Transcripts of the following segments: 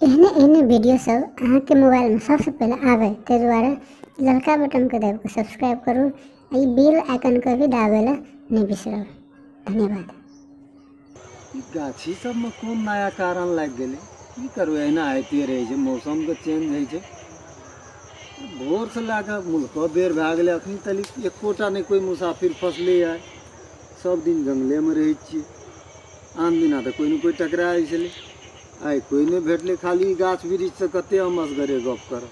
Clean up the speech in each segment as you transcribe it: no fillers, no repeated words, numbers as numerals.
एहने एहने वीडियो सब अहाँके मोबाइलमे सबसँ पहिले आबै, ताहि दुआरे ललका बटनके दाबि कऽ सब्सक्राइब करू आ ई बेल आइकनके भी दाबै लए नहि बिसरब। धन्यवाद। ई गाछी सबमे कोन नया कारण लागि गेलै? की करबै, एहिना होइते रहै छै, मौसमके चेंज होइ छै। भोरसँ लए कऽ मुल्को बेर भए गेलै, अखनी तक एकोटा नहि कोइ मुसाफिर फसलैए। सब दिन जङ्गलेमे रहै छियै, आन दिना तऽ कोइ ने कोइ टकरा जाइ छलै, आइ कोइ नहि भेटलै। खाली गाछ वृक्षसँ कते हम असगरे गप करब,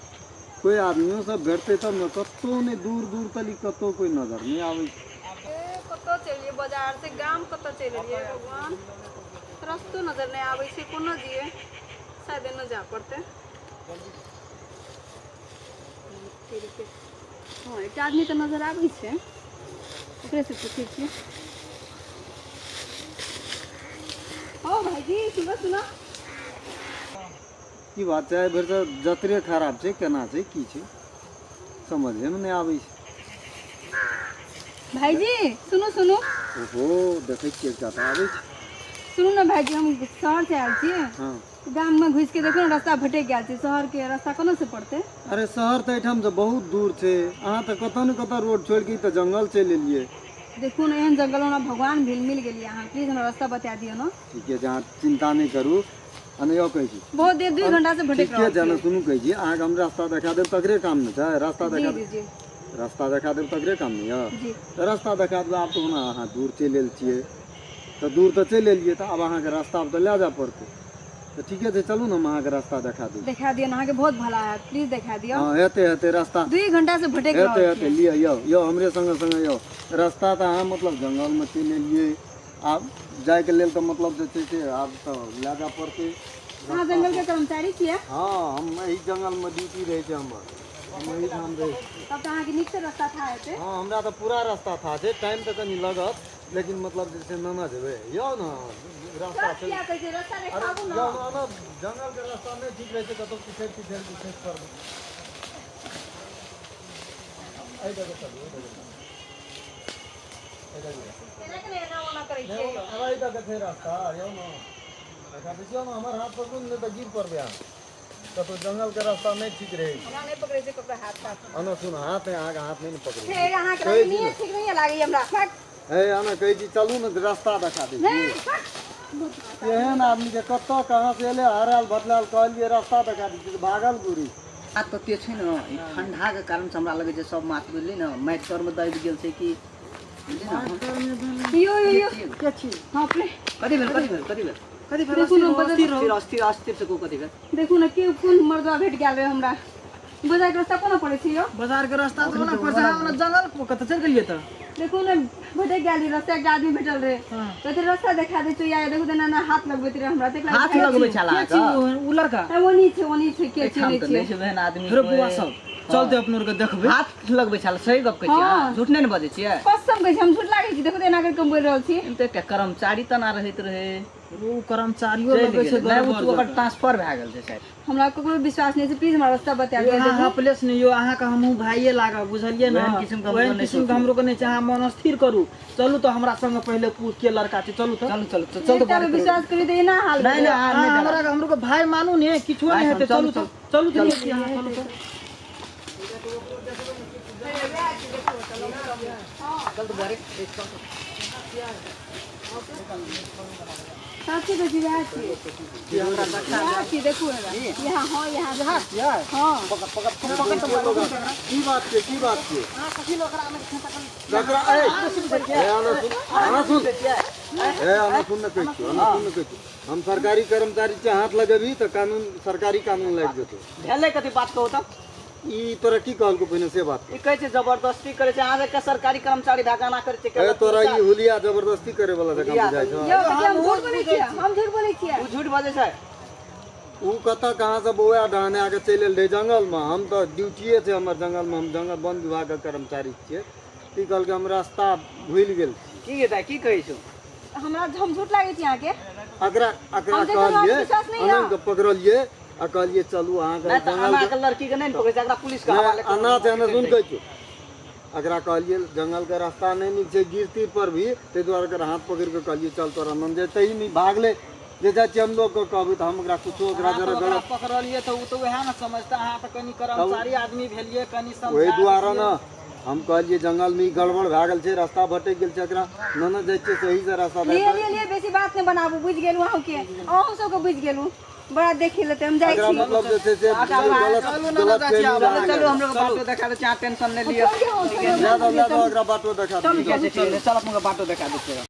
कोइ आदमियो सब भेटतै तब ने। कतहु नहि, दूर दूर तक कतहु कोइ नजर नहि आबै छै। कतऽ चलि बाजार से गाम कतऽ चलि एलियै भगवान, रस्तो नजर नहि आबै छै कोनो जिए, शायद एना जाय पड़तै। हँ, एकटा आदमी तऽ नजर आबै छै, ओकरे से पूछै छियै। ओ भाईजी, सुनो सुनो, की बात छै? आइ भरि तऽ जतरे खराब छै, केना छै, की छै, समझेमे नहि आबै छै। भाईजी सुनू सुनू। ओहो, देखै छियै एकटा तऽ आबै छै। सुनू ने भाईजी, हम शहर से आयल छियै। हँ। गाममे घुसि के देखियौ ने, रास्ता भटकि गेल छै, शहरके रास्ता कोना से पड़तै? अरे शहर तऽ एहिठामसँ बहुत दूर छै, अहाँ तऽ कतऽ ने कतऽ रोड छोड़ि कऽ ई तऽ जङ्गल चलि एलियै। देखू ने, एहन जंगल हमरा भगवान भेल मिल गेलियै अहाँ, प्लीज हमरा रास्ता बता दियौ ने। ठीके छै, अहाँ चिन्ता नहि करू। आ नहि यौ, कहै छी बहुत देर 2 घंटा से भटकि ठीके रहल छै ने। छी। सुनू, कहै छी अहाँके हम रास्ता देखा देब तकरे काम ने छै, रास्ता जी। देखा जी देब। जी। रास्ता देखा देब तकरे काम ने यऽ। जी। तऽ रास्ता देखा देब। आब तऽ ओना अहाँ दूर चलि आयल छियै, तऽ दूर तऽ चलि एलियै, तऽ आब अहाँके रास्ता तऽ लए जाय पड़तै। तऽ ठीके छै, चलू ने, हम अहाँके रास्ता देखा दै छी। देखा दियौ ने, अहाँके बहुत भला हैत, प्लीज देखा दियौ। हँ, हेतै हेतै रास्ता। 2 घंटा से भटकि हेतै रहल हेतै छियै। लिअ, यौ यौ, हमरे सङ्गे सङ्गे यौ। रास्ता तऽ अहाँ मतलब जङ्गलमे चलि एलियै, आब जायके लेल तऽ मतलब जे छै से आब तऽ लए जाय पड़तै। अहाँ जंगलके कर्मचारी छियै? हँ, हम एहि जङ्गलमे ड्यूटी रहै छै हमर, हम एहिठाम रहै छी। तब तऽ अहाँके नीक से रास्ता था हेतै। हँ, हमरा तऽ पूरा रास्ता था छै, टाइम तऽ कनि लगत, लेकिन मतलब जे छै नेने जेबै। यौ ने, रास्ता छै। किया कहै छै, रास्ता अरे देखाबू ने। यौ ने, जङ्गलके रास्ता नहि ठीक रहै छै, कतहु पिछड़ि तिछड़ि के खसि पड़बै। एहि दऽ कऽ चलू, एहि दऽ कऽ चलू, एहि दऽ कऽ। केना केना एना ओना करै नहि, छियै यौ? आब एहि दऽ कऽ छै रास्ता। यौ ने, देखा दै छियौ ने, हमर हाथ पकड़ू ने, नहि तऽ गिर पड़बै अहाँ कतहु। जङ्गलके रास्ता नहि ठीक रहै छै। हमरा नहि पकड़ै छै ककरो हाथ ताथ। आना सुन, हाथ नहि, अहाँके हाथ नहि ने पकड़ै हे, अहाँके कहै छी नियत ठीक नहीं लागैए हमरा। फक। हे, आना, कहै छी चलू ने, रास्ता देखा दै छी। नहि, फक। एहन आदमीके कतऽ कहाँ से एलै, हरायल बदलायल, कहलियै रास्ता देखा दै छी तऽ भागल गुरी। बात तऽ छै ने, ई ठंडाके कारण से हमरा लगै छै सब माछ बुझली ने माटि तरमे दबि गेल छै कि बुझली ने। यो यो यो, के छी? हँ, अपने। कथी भेल, कथी भेल, कथी भेल? कथी भेल? देखू ने, बदल अस्थिर अस्थिर अस्थिर से को कथी भेल? देखू ने, के कोन मर्दवा भेट गेल रहे हमरा। बाजारके रास्ता कोना पड़ै छै यौ? बाजार के रास्ता तऽ ओना पड़ै छै, ओना जंगल कतऽ चलि गेलियै तऽ? देखू ने, भटकि गेल रही, रास्ता एकटा आदमी भेटल रहे, कहते रास्ता देखा दै छियौ। या देखू तऽ एना एना हाथ लगबैत रहे हमरा, देख। हाथ लगबै छल के छी अहाँके? उ लड़का? ओनी छै, ओनी छै, के छै एहिठाम नहि तऽ छै। नहि छै ओहन आदमी फेरो कोइ। बौआ सब चलते, अपनो आरके देखबै। हाथ लगबै छल, सही गप कहै छियै अहाँ? हँ। झूठ नहि ने बजै छियै? कसम कहै छी, हम झूठ लागै छी? देखू तऽ एना करि कऽ हम बोलि रहल छी। एहिमे तऽ एकटा कर्मचारी तना रहैत रहे। ओ कर्मचारियो चलि लगै छै गेलै नहि, गड़बड़ ओ ओकर जकाँ। ट्रांसफर भए गेल छै शायद। हमरा ककरो विश्वास नहि छै, प्लीज हमरा रास्ता बता दिअ। अहाँ देखू हपलेस नहि यौ, अहाँके हमहूँ भाइये लागब, बुझलियै ने? ओहन किसिमके हमरो ओहन नहि किसिमके सोचू। हमरो के नहि छै। अहाँ मन स्थिर करू, चलू तऽ हमरा संगे, पहिले पूछ के लड़का छै, चलू तऽ। चलू चलू चलू तऽ। एकटा पे विश्वास करी तऽ एना हाल नहि नहि, अहाँ नहि अहाँ डराउ। हमरा हमरो के भाय मानू ने, किछो नहि भाय हेतै। चलू, चलू तऽ, चलू तऽ, नियति अहाँ चलू तऽ। चल तऽ बरे। साँचे कहै छी, वएह छियै, वएह छियै, देखू हेबे यहाँ, हँ यहाँ, हँ। की बात छै, की बात छै? ककरा ए ए, आना सुन, आना सुन, ए आना सुन ने, कहै छियौ, आना सुन ने, कहै छियौ, हम सरकारी कर्मचारी छियै, हाथ लगेबही तऽ कानून, सरकारी कानून लागि जेतौ। भेलै कथी, बात कहू तऽ। ई तोरा की कहलकौ पहिने से बात? ई कहै छै जबरदस्ती करै छै, अहाँ सबके सरकारी कर्मचारी भए कऽ एना करै छै? ए, तोरा ई हुलिया जबरदस्ती करे वाला जकाँ हुलिया बुझाइ छौ? यौ, कथी हम झूठ बोलै छियै? हम झूठ बोलै छियै? ओ झूठ बजै छै। उ कतऽ कहाँ से बौआ डहने आके चलि एल रहै जंगलमे। हम तऽ ड्यूटिए छै हमर जंगलमे, हम जंगल वन विभागके कर्मचारी छियै। ई कहलकै हम रास्ता भूलि गेल छी। की हेतै, की कहै छौ? हमरा हम झूठ लागै छी अहाँके? अकरा अकरा हम देखलहुँ, अहाँके कहलियै विश्वास नहि यऽ। अनंग के पकड़लियै आ कहलियै चलू अहाँके नहि तऽ जंगल अना के लड़की के नहि ने पकड़ै छै, एकरा पुलिस के हवाले नहि, अना छै, अना सुन, कहै छियौ, एकरा कहलियै जंगलके रास्ता नहि नीक छै, गिरती पर भी, ताहि दुआरे एकर हाथ पकड़ि कऽ कहलियै चल तोरा नन जे तही नहि भागलै। जे जाइ छियै हम लोकके कहबै तऽ हम ओकरा कुछो ओकरा अहाँ जरा तऽ ओकरा गलत पकड़लियै तऽ ओ तऽ उएह ने समझता। अहाँ तऽ कनि कर्मचारी आदमी भेलियै, कनि ओहि समझा दुआरे दितियै। ने हम कहलियै जंगलमे ई गड़बड़ भए गेल छै, रास्ता भटकि गेल छै, एकरा ने ने जाइ छियै सही से रास्ता लिए देतै। लिए लिए, बेसी बात नहि बनाबू। बुझि गेलहुँ अहूँके, अहूँ सबके बुझि गेलहुँ। बड़ा देखी लेतै, हम जाइ एकरा छी। मतलब जे छै से गलत चलू ना, गलत ना, चाची, फहमी आब भए चलू गेल। चलू, हम लोग बाटो देखा दै छी, अहाँ टेंशन नहि लिअ। लए दऽ, लए दऽ, एकरा बाटो देखा दियौ। ठीक छै, ठीक छै, चल, अपना बाटो देखा दै छियै।